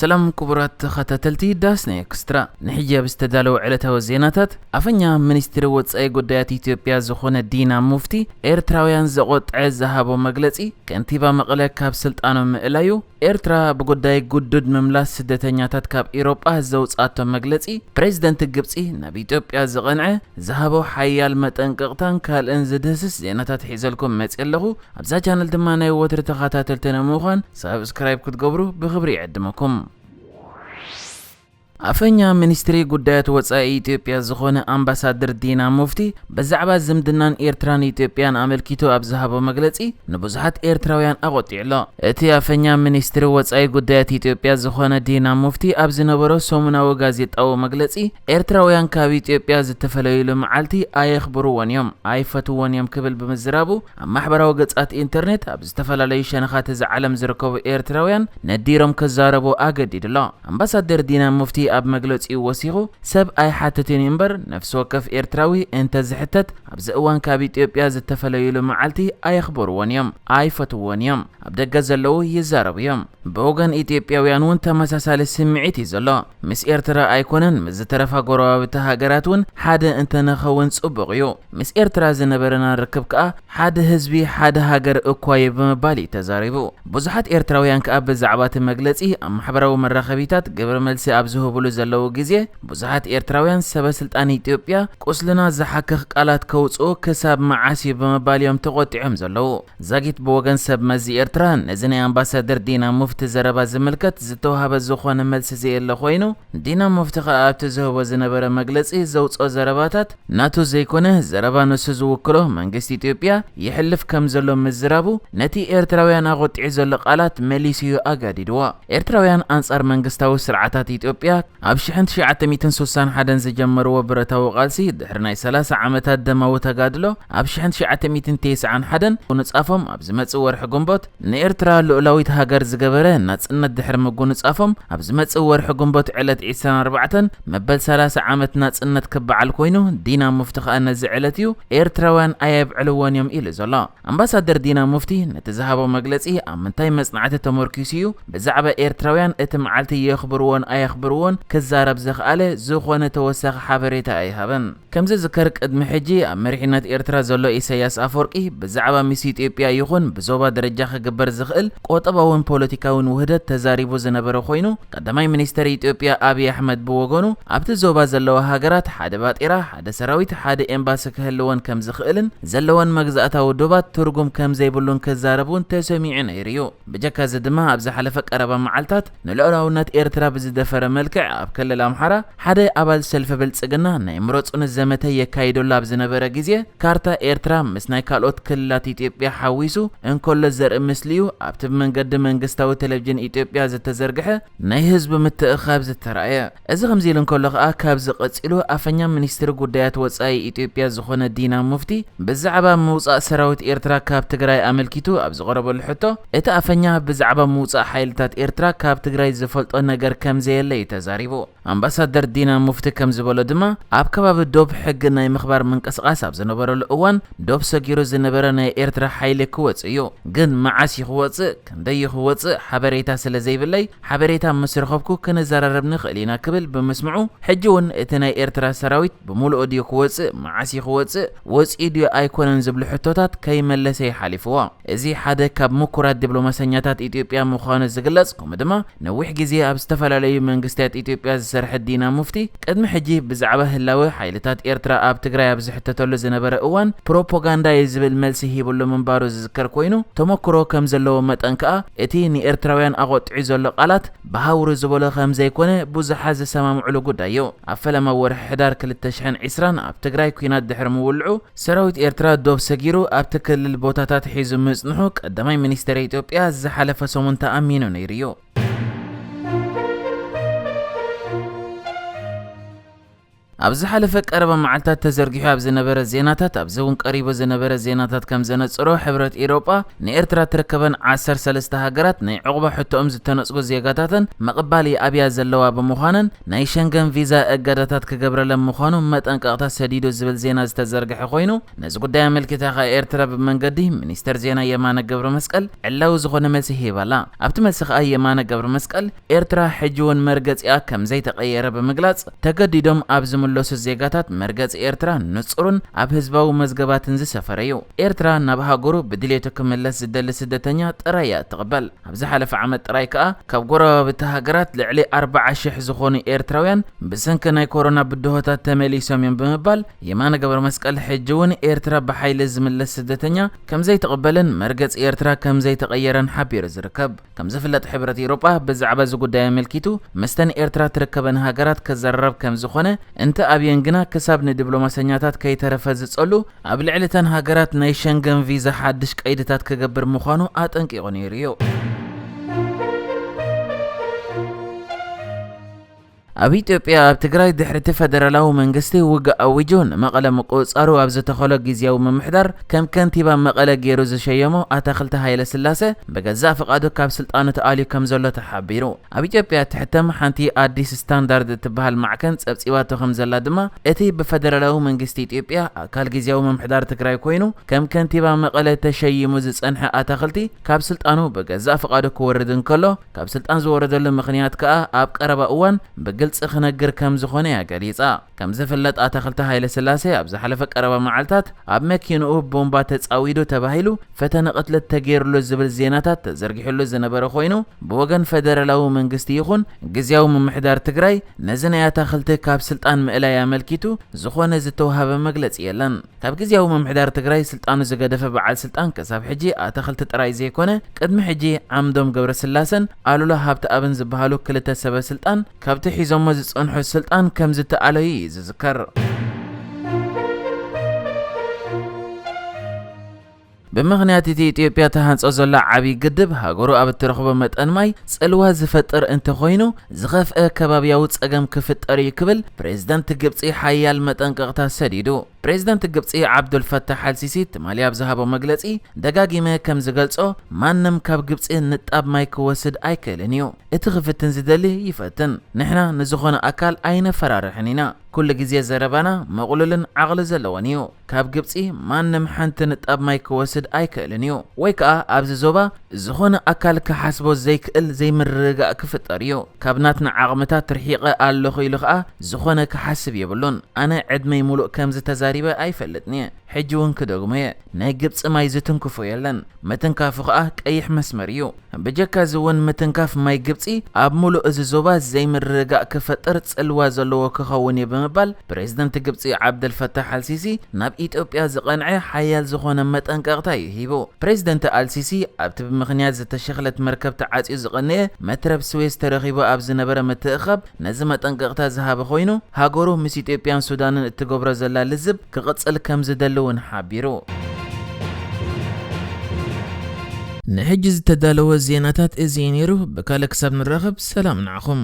ሰላም ክቡራት ተኸታተልቲ ዳስ ናይ ኤክስትራ፣ ንሕጂ ኣብ ዝተዳለወ ዕለታዊ ዜናታት፣ ኣፈኛ ሚኒስትሪ ወጻኢ ጉዳያት ኢትዮጵያ ዝኾነ ዲና ሙፍቲ ኤርትራውያን ዘቖጥዐ ዝሃቦ መግለጺ፣ ከንቲባ መቐለ ካብ ስልጣኑ ምእላዩ፣ ኤርትራ ብጉዳይ ግዱድ ምምላስ ስደተኛታት ካብ ኢሮጳ ዘውጻቶ መግለጺ፣ ፕሬዝደንት ግብጺ ናብ ኢትዮጵያ ዝቐንዐ ዝሃቦ ሓያል መጠንቀቕታን ካልእን ዝድህስስ ዜናታት ሒዘልኩም መጽእ ኣለኹ። ኣብዛ ቻነል ድማ ናይ ወትሪ ተኸታተልቲ ንምዃን ሳብስክራይብ ክትገብሩ ብኽብሪ ይዕድመኩም። ኣፈኛ ሚኒስትሪ ጉዳያት ወጻኢ ኢትዮጵያ ዝኾነ ኣምባሳደር ዲና ሙፍቲ ብዛዕባ ዝምድናን ኤርትራን ኢትዮጵያን ኣመልኪቱ ኣብ ዝሃቦ መግለጺ ንብዙሓት ኤርትራውያን ኣቖጢዑ ኣሎ። እቲ ኣፈኛ ሚኒስትሪ ወጻኢ ጉዳያት ኢትዮጵያ ዝኾነ ዲና ሙፍቲ ኣብ ዝነበሮ ሰሙናዊ ጋዜጣዊ መግለጺ፣ ኤርትራውያን ካብ ኢትዮጵያ ዝተፈለዩሉ መዓልቲ ኣየኽብርዎን እዮም፣ ኣይፈትዎን እዮም ክብል ብምዝራቡ፣ ኣብ ማሕበራዊ ገጻት ኢንተርኔት ኣብ ዝተፈላለዩ ሸነኻት እዚ ዓለም ዝርከቡ ኤርትራውያን ነዲሮም ክዛረቡ ኣገዲዱ ኣሎ። ኣምባሳደር ዲና ሙፍቲ ኣብ መግለጺኡ ወሲኹ፣ ሰብ ኣይሓትትን እዩ እምበር፣ ነፍሲ ወከፍ ኤርትራዊ እንተ ዝሕተት፣ ኣብዚ እዋን ካብ ኢትዮጵያ ዝተፈለዩሉ መዓልቲ ኣየኽብርዎን እዮም፣ ኣይፈትዎን እዮም። ኣብ ደገ ዘለዉ ይዛረቡ እዮም። ብወገን ኢትዮጵያውያን እውን ተመሳሳሊ ስምዒት እዩ ዘሎ። ምስ ኤርትራ ኣይኮነን፣ ምስ ዝተረፋ ጎረባብቲ ሃገራት እውን ሓደ እንተንኸውን ጽቡቕ እዩ። ምስ ኤርትራ ዝነበረና ርክብ ከኣ ሓደ ህዝቢ፣ ሓደ ሃገር እኳ እዩ ብምባል እዩ ተዛሪቡ። ብዙሓት ኤርትራውያን ከኣ ብዛዕባ እቲ መግለጺ ኣብ ማሕበራዊ መራኸቢታት ግብረ መልሲ ኣብ ዝህብሉ ዘለዉ ግዜ፣ ብዙሓት ኤርትራውያን ሰበ ስልጣን ኢትዮጵያ ቁስልና ዝሓክኽ ቃላት ከውጽኡ ክሳብ መዓስ እዩ ብምባል እዮም ተቖጢዖም ዘለዉ። ዛጊት ብወገን ሰብ መዚ ኤርትራ ነዚ ናይ ኣምባሳደር ዲና ሙፍቲ ዘረባ ዝምልከት ዝተዋህበ ዝኾነ መልሲ ዘየለ ኮይኑ፣ ዲና ሙፍቲ ከኣ ኣብቲ ዝህቦ ዝነበረ መግለጺ ዘውጽኦ ዘረባታት ናቱ ዘይኮነ፣ ዘረባ ንሱ ዝውክሎ መንግስቲ ኢትዮጵያ የሕልፍ ከም ዘሎ ምዝራቡ፣ ነቲ ኤርትራውያን ኣቖጢዑ ዘሎ ቃላት መሊሱ እዩ ኣጋዲድዎ። ኤርትራውያን ኣንጻር መንግስታዊ ስርዓታት ኢትዮጵያ ኣብ ሽሕን ትሽዓተ ሚእትን ስሳን ሓደን ዝጀመርዎ ብረታዊ ቃልሲ፣ ድሕሪ ናይ ሰላሳ ዓመታት ደማዊ ተጋድሎ፣ ኣብ ሽሕን ትሽዓተ ሚእትን ተስዓን ሓደን ምጉንጻፎም ኣብ ዝመጽእ ወርሒ ግንቦት፣ ንኤርትራ ልኡላዊት ሃገር ዝገበረ ናጽነት ድሕሪ ምጉንጻፎም፣ ኣብ ዝመጽእ ወርሒ ግንቦት ዕለት ዕስራን ኣርባዕተን መበል ሰላሳ ዓመት ናጽነት ክበዓል ኮይኑ፣ ዲና ሙፍቲ ከኣ ነዚ ዕለት እዩ ኤርትራውያን ኣየብዕልዎን እዮም ኢሉ ዘሎ። ኣምባሳደር ዲና ሙፍቲ ነቲ ዝሃቦ መግለጺ ኣብ ምንታይ መጽናዕቲ ተመርኪሱ እዩ ብዛዕባ ኤርትራውያን እቲ መዓልቲ የኽብርዎን ኣየኽብርዎን ክዛረብ ዘኽኣለ ዝኾነ ተወሳኺ ሓበሬታ ኣይሃበን። ከም ዝዝከር ቅድሚ ሕጂ ኣብ መሪሕነት ኤርትራ ዘሎ ኢሳያስ ኣፈወርቂ ብዛዕባ ምስ ኢትዮጵያ ይኹን ብዞባ ደረጃ ክግበር ዝኽእል ቆጠባውን ፖለቲካውን ውህደት ተዛሪቡ ዝነበረ ኮይኑ፣ ቀዳማይ ሚኒስተር ኢትዮጵያ ኣብይ ኣሕመድ ብወገኑ ኣብቲ ዞባ ዘለዋ ሃገራት ሓደ ባጤራ፣ ሓደ ሰራዊት፣ ሓደ ኤምባሲ ክህልወን ከም ዝኽእልን ዘለወን መግዛእታዊ ዶባት ትርጉም ከም ዘይብሉን ክዛረብ እውን ተሰሚዑ ነይሩ እዩ። ብጀካ እዚ ድማ ኣብ ዝሓለፈ ቀረባ መዓልታት ንልኡላውነት ኤርትራ ብዝደፈረ መልክዕ ኣብ ክልል ኣምሓራ ሓደ ኣባል ሰልፊ ብልጽግና ናይ ምረጹኒ ዘመተ የካይደሉ ኣብ ዝነበረ ግዜ ካርታ ኤርትራ ምስ ናይ ካልኦት ክልላት ኢትዮጵያ ሓዊሱ እንከሎ ዘርኢ ምስሊ'ዩ ኣብቲ ብመንገዲ መንግስታዊ ቴሌቪዥን ኢትዮጵያ ዝተዘርግሐ ናይ ህዝቢ ምትእኽኻብ ዝተራእየ። እዚ ከምዚ ኢሉ እንከሎ ከኣ፣ ካብዚ ቀጺሉ ኣፈኛ ሚኒስትሪ ጉዳያት ወጻኢ ኢትዮጵያ ዝኾነ ዲና ሙፍቲ ብዛዕባ ምውጻእ ሰራዊት ኤርትራ ካብ ትግራይ ኣመልኪቱ ኣብ ዝቐረበሉ ሕቶ፣ እቲ ኣፈኛ ብዛዕባ ምውጻእ ሓይልታት ኤርትራ ካብ ትግራይ ዝፈልጦ ነገር ከም ዘየለ እዩ ተዛሪቡ። ኣምባሳደር ዲና ሙፍቲ ከም ዝበሎ ድማ፣ ኣብ ከባቢ ዶብ ሕጊ ናይ ምኽባር ምንቅስቓስ ኣብ ዝነበረሉ እዋን፣ ዶብ ሰጊሩ ዝነበረ ናይ ኤርትራ ሓይሊ ክወጽእ እዩ። ግን መዓስ እዩ ክወጽእ፣ ክንደይ እዩ ክወጽእ ሓበሬታ ስለ ዘይብለይ፣ ሓበሬታ ምስ ረኸብኩ ክንዘራረብ ንኽእል ኢና ክብል ብምስምዑ፣ ሕጂ እውን እቲ ናይ ኤርትራ ሰራዊት ብምሉኡ ድዩ ክወጽእ፣ መዓስ እዩ ክወጽእ፣ ወጺኡ ድዩ ኣይኮነን ዝብሉ ሕቶታት ከይመለሰ እዩ ሓሊፍዎ። እዚ ሓደ ካብ ምኩራት ዲፕሎማሰኛታት ኢትዮጵያ ምዃኑ ዝግለጽ፣ ከምኡ ድማ ነዊሕ ግዜ ኣብ ዝተፈላለዩ መንግስትያት ኢትዮጵያ ዝሰርሐ ዲና ሙፍቲ፣ ቅድሚ ሕጂ ብዛዕባ ህላወ ሓይልታት ኤርትራ ኣብ ትግራይ ኣብ ዝሕተተሉ ዝነበረ እዋን፣ ፕሮፓጋንዳ እዩ ዝብል መልሲ ሂብሉ ምንባሩ ዝዝከር ኮይኑ፣ ተመክሮ ከም ዘለዎ መጠን ከኣ፣ እቲ ንኤርትራውያን ኣቖጢዑ ዘሎ ቃላት ብሃውሪ ዝበሎ ከም ዘይኮነ ብዙሓት ዝሰማምዕሉ ጉዳይ እዩ። ኣብ ፈለማ ወርሒ ሕዳር ክልተ ሽሕን ዕስራን ኣብ ትግራይ ኲናት ድሕሪ ምውልዑ፣ ሰራዊት ኤርትራ ዶብ ሰጊሩ ኣብቲ ክልል ቦታታት ሒዙ ምጽንሑ ቀዳማይ ሚኒስተር ኢትዮጵያ ዝሓለፈ ሰሙን ተኣሚኑ ነይሩ እዩ። ኣብ ዝሓለፈ ቀረባ መዓልታት ተዘርጊሑ ኣብ ዝነበረ ዜናታት፣ ኣብዚ እውን ቀሪቡ ዝነበረ ዜናታት ከም ዘነጽሮ፣ ሕብረት ኤውሮጳ ንኤርትራ ትርከበን ዓሰርተ ሰለስተ ሃገራት ናይ ዑቕባ ሕቶኦም ዝተነጽጉ ዜጋታተን ምቕባል ይኣብያ ዘለዋ ብምዃነን፣ ናይ ሸንገን ቪዛ እገዳታት ክገብረለን ምዃኑ መጠንቀቕታ ሰዲዱ ዝብል ዜና ዝተዘርግሐ ኮይኑ፣ ነዚ ጉዳይ ኣመልኪታ ከኣ ኤርትራ ብመንገዲ ሚኒስተር ዜና የማነ ገብረ መስቀል ዕላዊ ዝኾነ መልሲ ሂባላ። ኣብቲ መልሲ ከኣ የማነ ገብረ መስቀል፣ ኤርትራ ሕጂ እውን መርገጺኣ ከም ዘይተቐየረ ብምግላጽ፣ ተገዲዶም ኣብ ዝምለሱ ዜጋታት መርገጺ ኤርትራ ንጹርን ኣብ ህዝባዊ መዝገባትን ዝሰፈረ እዩ። ኤርትራ ናብ ሃገሩ ብድሌቱ ክምለስ ዝደሊ ስደተኛ ጥራይ እያ እትቕበል። ኣብ ዝሓለፈ ዓመት ጥራይ ከኣ ካብ ጎረባብቲ ሃገራት ልዕሊ ኣርባዓ ሽሕ ዝኾኑ ኤርትራውያን ብሰንኪ ናይ ኮሮና ብድሆታት ተመሊሶም እዮም ብምባል፣ የማነ ገብረ መስቀል ሕጂ እውን ኤርትራ ብሓይሊ ዝምለስ ስደተኛ ከም ዘይትቕበልን መርገጺ ኤርትራ ከም ዘይተቐየረን ሓቢሩ ዝርከብ። ከም ዝፍለጥ፣ ሕብረት ኤውሮጳ ብዛዕባ እዚ ጉዳይ ኣመልኪቱ ምስተን ኤርትራ ትርከበን ሃገራት ክዘራረብ ከም ዝኾነ፣ እንተ ኣብየን ግና ክሳብ ንዲፕሎማሰኛታት ከይተረፈ ዝጸሉ፣ ኣብ ልዕሊ እተን ሃገራት ናይ ሸንገን ቪዛ ሓድሽ ቀይድታት ክገብር ምዃኑ ኣጠንቂቑ ነይሩ እዩ። ኣብ ኢትዮጵያ፣ ኣብ ትግራይ ድሕሪ እቲ ፈደራላዊ መንግስቲ ውግእ ኣዊጁ ንመቐለ ምቁጽጻሩ ኣብ ዝተኸሎ ግዝያዊ ምምሕዳር ከም ከንቲባ መቐለ ገይሩ ዝሸየሞ ኣታኽልቲ ሃይለ ስላሴ ብገዛእ ፍቓዱ ካብ ስልጣኑ ተኣልዩ ከም ዘሎ ተሓቢሩ። ኣብ ኢትዮጵያ ትሕተም ሓንቲ ኣዲስ ስታንዳርድ እትበሃል ማዕከን ጸብጺባቶ ከም ዘላ ድማ፣ እቲ ብፈደራላዊ መንግስቲ ኢትዮጵያ ኣካል ግዝያዊ ምምሕዳር ትግራይ ኮይኑ ከም ከንቲባ መቐለ ተሸይሙ ዝጸንሐ ኣታኽልቲ ካብ ስልጣኑ ብገዛእ ፍቓዱ ክወርድ እንከሎ፣ ካብ ስልጣን ዝወረደሉ ምኽንያት ከኣ ኣብ ቀረባ እዋን ብግልጺ ክነግር ከም ዝኾነ እያ ገሊጻ። ከም ዝፍለጥ፣ ኣታኽልቲ ሃይለ ስላሴ ኣብ ዝሓለፈ ቀረባ መዓልታት ኣብ መኪንኡ ቦምባ ተጻዊዱ ተባሂሉ ፈተነ ቅትለት ተገይሩሉ ዝብል ዜናታት ተዘርጊሑሉ ዝነበረ ኮይኑ፣ ብወገን ፈደራላዊ መንግስቲ ይኹን ግዝያዊ ምምሕዳር ትግራይ ነዚ ናይ ኣታኽልቲ ካብ ስልጣን ምእላይ ኣመልኪቱ ዝኾነ ዝተውሃበ መግለጺ የለን። ካብ ግዝያዊ ምምሕዳር ትግራይ ስልጣኑ ዝገደፈ በዓል ስልጣን ክሳብ ሕጂ ኣታኽልቲ ጥራይ ዘይኮነ፣ ቅድሚ ሕጂ ዓምዶም ገብረስላሰን ኣሉላ ሃብተኣብን ዝበሃሉ ክልተ ሰበ ስልጣን ካብቲ ሒዞሞ ዝጸንሑ ስልጣን ከም ዝተኣለዩ እዩ ዝዝከር። ብምኽንያት እቲ ኢትዮጵያ ተሃንጾ ዘላ ዓብዪ ግድብ፣ ሃገሩ ኣብ እትረኽቦ መጠን ማይ ጽልዋ ዝፈጥር እንተኾይኑ፣ ዝኸፍአ ከባብያዊ ጸገም ክፍጠር እዩ ክብል ፕሬዝደንት ግብጺ ሓያል መጠንቀቕታ ሰዲዱ። ፕሬዝደንት ግብጺ ዓብዱልፈታሕ ኣልሲሲ ትማሊ ኣብ ዝሃቦ መግለጺ፣ ደጋጊመ ከም ዝገልጾ፣ ማንም ካብ ግብጺ ንጣብ ማይ ክወስድ ኣይክእልን እዩ። እቲ ክፍትን ዝደሊ ይፈትን። ንሕና ንዝኾነ ኣካል ኣይነፈራርሕን ኢና። ኩሉ ግዜ ዘረባና ምቕሉልን ዓቕሊ ዘለዎን እዩ። ካብ ግብጺ ማንም ሓንቲ ንጣብ ማይ ክወስድ ኣይክእልን እዩ። ወይ ከኣ ኣብዚ ዞባ ዝኾነ ኣካል ክሓስቦ ዘይክእል ዘይምርግጋእ ክፍጠር እዩ። ካብ ናትና ዓቕምታት ርሒቐ ኣለኹ ኢሉ ከኣ ዝኾነ ክሓስብ የብሉን። ኣነ ዕድመይ ሙሉእ ከምዚ ተዛሪበ ኣይፈልጥን እየ። ሕጂ እውን ክደግሞ እየ። ናይ ግብጺ ማይ ዝትንክፎ የለን። ምትንካፉ ከኣ ቀይሕ መስመር እዩ። ብጀካ እዚ እውን ምትንካፍ ማይ ግብጺ ኣብ ሙሉእ እዚ ዞባ ዘይምርግጋእ ክፈጥር ጽልዋ ዘለዎ ክኸውን እዩ ብምባል ፕሬዝደንት ግብጺ ዓብደልፈታሕ ኣልሲሲ ናብ ኢትዮጵያ ዝቐንዐ ሓያል ዝኾነ መጠንቀቕታ እዩ ሂቡ። ፕሬዝደንት ኣልሲሲ ኣብቲ ብምኽንያት ዝተሸኽለት መርከብ ተዓጽዩ ዝቐነየ መትረብ ስዌዝ ተረኺቡ ኣብ ዝነበረ ምትእኻብ ነዚ መጠንቀቕታ ዝሃበ ኮይኑ፣ ሃገሩ ምስ ኢትዮጵያን ሱዳንን እትገብሮ ዘላ ልዝብ ክቕጽል ከም ዝደሊ እውን ሓቢሩ። ንሕጂ ዝተዳለወ ዜናታት እዚ እዩ ነይሩ። ብካልእ ክሳብ ንራኸብ፣ ሰላም ንዓኹም።